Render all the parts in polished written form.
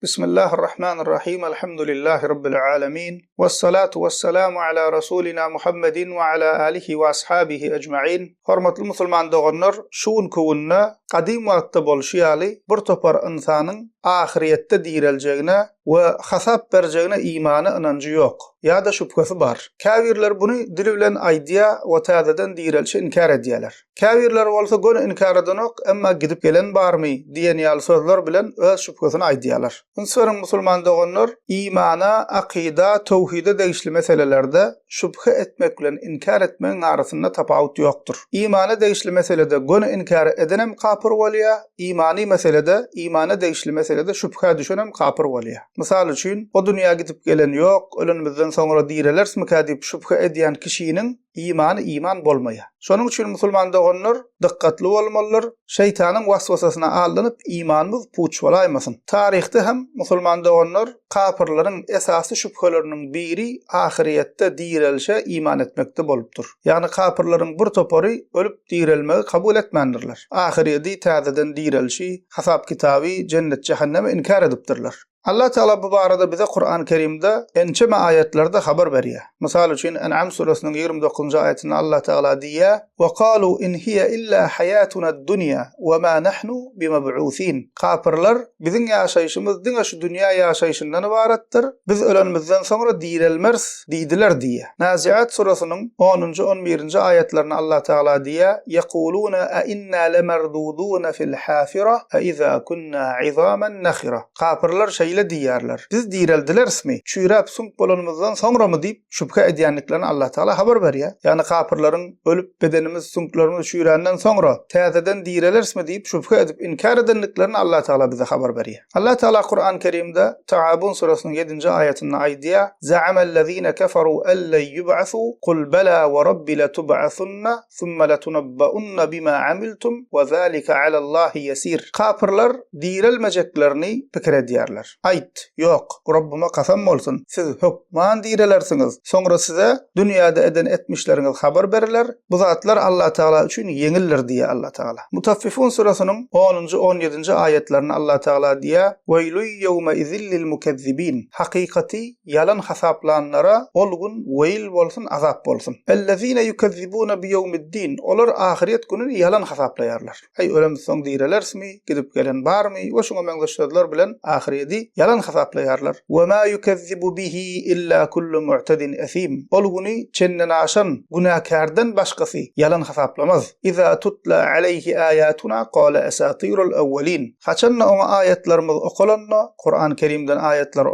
Bismillahirrahmanirrahim. Elhamdülillahi Rabbil alemin. Vessalatu vesselamu ala Rasulina Muhammedin ve ala alihi ve ashabihi ecmain. Hormatly musulman doganlar, şu günki günde gadym wagtda bolşy ýaly bir topar ynsanyň ahyrýetde direljegine we hasap berjegine imany ynanjy ýok ýa-da şübhesi bar. Käbirleri buny dili bilen aýdýar we täzeden direlişi inkär edýärler. Käbirleri bolsa göni inkär edenok, emma gidip gelen barmy diýen ýaly sözler bilen öz şübhesini aýdýarlar. Üns beriň musulman doganlar, imana, akyda, töwhide degişli meselelerde şübhe etmek bilen inkär etmegiň arasynda tapawut ýokdur. Imana degişli meselede göni inkär edenem kapyr bolýar, imany meselede, imana degişli meselede şübhä düşenem kapyr bolýar. Mysal üçin, o dünýä gidip gelen ýok, ölenimizden soňra direlersmikä diýip şübhe edýän kişiniň imany iman bolmaýar. Şonuň üçin musulman doganlar dykgatly bolmalydyr, şeýtanyň waswasasyna aldanyp imanymyz puç bolaýmasyn. Taryhda hem musulman doganlar kapyrlaryň esasy şübheleriniň biri ahyrýetde direlişe iman etmekde bolupdyr. Ýagny kapyrlaryň bir topary ölüp direlmegi kabul etmändirler. Ahyrýedi täzeden direlişi, hasap-kitaby, jennet-jähennemi inkär edipdirler. Allah Tagala bu barada bize Kurany Kerimde ençeme aýatlarda habar berýär. Mysal üçin, En'am suresynyň 29-njy aýatynda Allah Tagala diýýär, Wa kalu in hiýe illa haýatunad-dunýa we ma nahnu bimab'usin. Kapyrlar, Biziň ýaşaýşymyz diňe şu dünýä ýaşaýşyndan ybaratdyr, biz ölenimizden soňra direlmeris diýdiler diýýär. Naziat suresynyň onunjy, on birinji aýatlarynda Allah Tagala diýýär, Ýekuluna a inna lemerduduna fil hafira a iza kunna izaman nahira. Kapyrlar şeýle diýýärler, Biz direldilerismi? Çüýräp süňk bolanymyzdan soňramy diýip şübhe edýändiklerini Allah Tagala habar berýär. Ýagny kapyrlaryň ölüp bedenimiz, süňklerimiz çüýränden soňra täzeden direlerismi diýip şübhe edip inkär edendiklerini Allah Tagala bize habar berýär. Allah Tagala Kuran Kerimde Taabun suresynyň ýedinji aýatynda aýdýar, Za'amellezine keferu ellen yub'asu kul bela we rabbi letub'asunna Summa letunabbaunna bima amiltum we zalika alallahi ýesir. Kapyrlar direlmejeklerini pikir edýärler. Aýt, Ýok, Robbuma kasam bolsun, siz hökman direlersiňiz, soňra size dünýäde eden etmişleriňiz habar beriler, bu zatlar Allatagala üçin ýeňildir diýýär Allatagala. Mutaffifun süresiniň onunjy, on ýedinji aýatlarynda Allatagala diýýär, Weýlü ýewmeizin lilmukezzibin. Hakykaty Ýalan hasaplanlara ol gün weýil bolsun, azap bolsun. Ellezine ýukezzibune biýewmiddin, olar ahyrýet gününi ýalan hasaplaýarlar. Äý, ölemizsoň direlerismi, gidip gelen barmy we şuňa meňzeş sözler bilen ahyrýedi ýalan hasaplaýarlar. We ma ýukezzibu bihi illa kullu mu'tedin esim, ol güni çendenaşan günäkärden başgasy ýalan hasaplamaz. Iza tutla aleýhi aýatuna kale esatirul ewwelin. Haçanda oňa aýatlarymyz okalanda, Kuran Kerimden aýatlar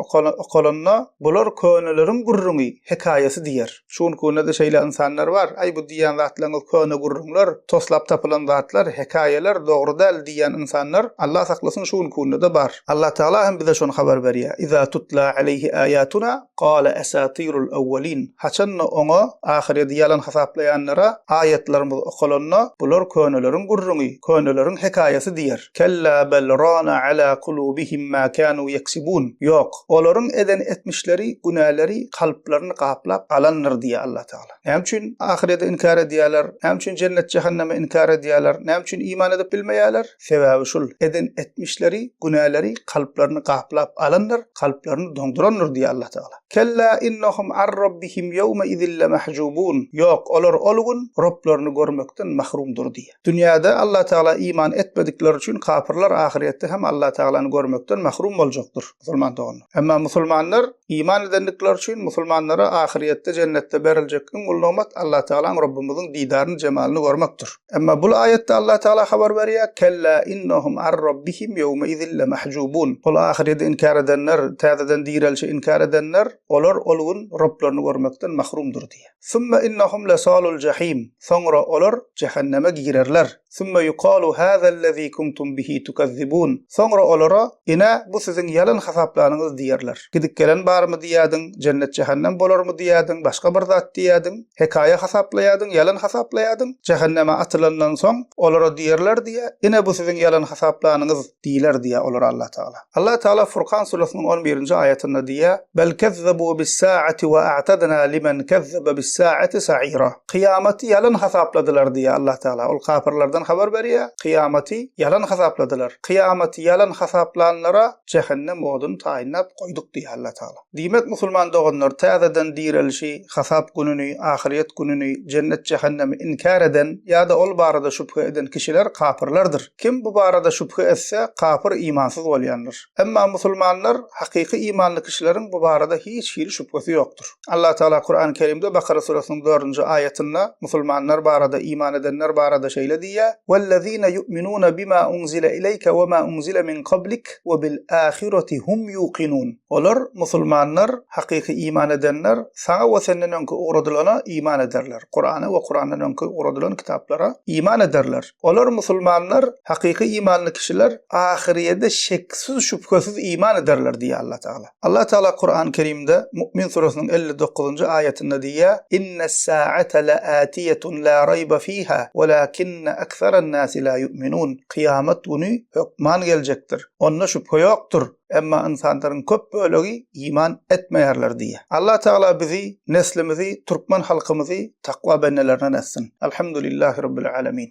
okalanda, bular köneleriň gürrüňi, hekaýasy diýer. Şu günki günde-de şeýle ynsanlar bar, Aý bu diýýän zatlaryňyz köne gürrüňler, toslap tapylan zatlar, hekaýalar, dogry däl diýýän ynsanlar, Allah saklasyn şu günki günde-de bar. Allah Tagala hem bize şony habar berýär, Iza tutla aleýhi aýatuna Gale esatirul ewwelin, haçan-da oňa, ahyredi ýalan hasaplaýanlara, aýatlarymyz okalanda, bular köneleriň gürrüňi, köneleriň hekaýasy diýer. Kella bel rana ala kulubihim ma kanu ýeksibun, ýok, olaryň eden etmişleri, günäleri kalplaryny gaplap alandyr diýýär Allah Tagala. Näme üçin ahyredi inkär edýärler? Näme üçin jennet-jähennemi inkär edýärler? Näme üçin iman edip bilmeýärler? Sebäbi şul eden etmişleri, günäleri kalplaryny gaplap alandyr, kalplaryny doňdurandyr diýýär Allah Tagala. Kella innahum an rabbihim ýewme izin lemahjubun. Ýok, olar ol gün Roblaryny görmekden mahrumdyr diýýär. Dünýäde Allah Tagala iman etmedikleri üçin kapyrlar ahyrýetde hem Allah Tagalany görmekden mahrum boljakdyr, musulman doganlar. Emma musulmanlar iman edendikleri üçin musulmanlara ahyrýetde jennetde beriljek iň uly nygmat Allah Tagalaň Robbumyzyň didaryny, jemalyny görmekdir. Emma bul aýatda Allah Tagala habar berýär, Kella innahum an rabbihim ýewmeizin lemahjubun. Ol ahyrýeti inkär edenler, täzeden direlişi inkär edenler, olar ol gün Roblaryny görmekden mahrumdyr diýýär. Summa innahum lesalul jahim. Soňra olar jähenneme girerler. Sümme ýukalu hazellezî kuntum bihi tukezzibûn. Soňra olara, Ine, bu siziň ýalan hasaplanyňyz diýerler. Gidip gelen barmy diýýädiň, jennet-jähennem bolarmy diýýädiň, başga bir zat diýýädiň, hekaýa hasaplaýadyň, ýalan hasaplaýadyň. Jähenneme atylandan soň, olara diýerler diýýär, Ine, bu siziň ýalan hasaplanyňyz diýler diýýär olara Allatagala. Allatagala. Furkan surasynyň on birinji aýatynda diýýär, Bel kezzebu bis-saati we a'tadna limen kezzebe bis-saati sa'ira. Kyýamaty ýalan hasapladylar diýýär Allah Tagala. Ol kapyrlardan habar berýär, kyýamaty ýalan hasapladylar. Kyýamaty ýalan hasaplanlara jähennem oduny taýynlap goýduk diýýär Allah Tagala. Diýmek musulman doganlar täzeden direlişi, hasap gününi, ahyrýet gününi, jennet-jähennemi inkär eden ýa-da ol barada şübhe eden kişiler kapyrlardyr. Kim bu barada şübhe etse, kapyr imansyz bolýandyr. Emma musulmanlar, hakyky imanly kişileriň bu barada hiç hili şübhesi ýokdur. Allah Tagala Kurany Kerimde Bakara surasynyň dördünji aýatynda musulmanlar barada, iman edenler barada şeýle diýýär, Wellezine yu'minune bima unzile ileyke we ma unzile min kablik we bil ahireti hum yuqinun. Olar, musulmanlar, hakyky iman edenler, saňa we senden öňki ugradylana iman ederler, Kurana we Kurandan öňki ugradylan kitaplara iman ederler. Olar, musulmanlar, hakyky imanly kişiler, ahyrýede şeksiz-şübhesiz iman ederler diýýär Allah Tagala. Allah Tagala Kurany Kerimde Mu'min surasynyň 59-njy aýatynda diýýär, Innes-saate la'atiyetun la raýba fiha, welakinne ekseran-nasi la yu'minun. Kyýamat güni hökman geljekdir. Onda şübhe ýokdur. Emma ynsanlaryň köp bölegi iman etmeýärler diýýär. Allah Tagala bizi, neslimizi, türkmen halkymyzy takwa bendelerinden etsin. Alhamdulillahi Rabbil Alemin.